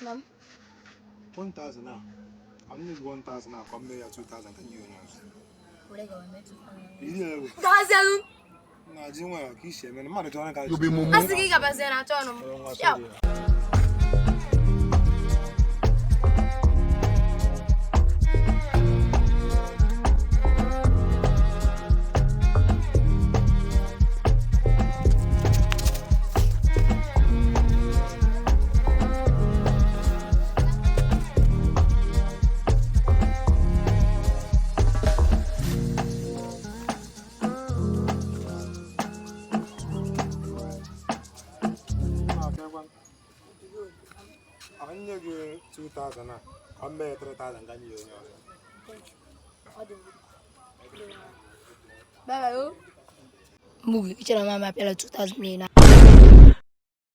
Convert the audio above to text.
Ma'am. 1000 a. I'm need 1000 a ka m mee ya 2000 ka nye onye ọzọ. Were gawa metụ. Iri ewe. Gazielu. Na ji nwa ya ka isi eme na mmadụ chọrọ ka You be mumu. A sị gị gabazie na achọ ọnụ m. Ciao. Anyị gị 2000 a ka m mee ya 3000 ka nye onye ọzọ. Bye bye. Mbugu, ị chere mama apịala 2000 na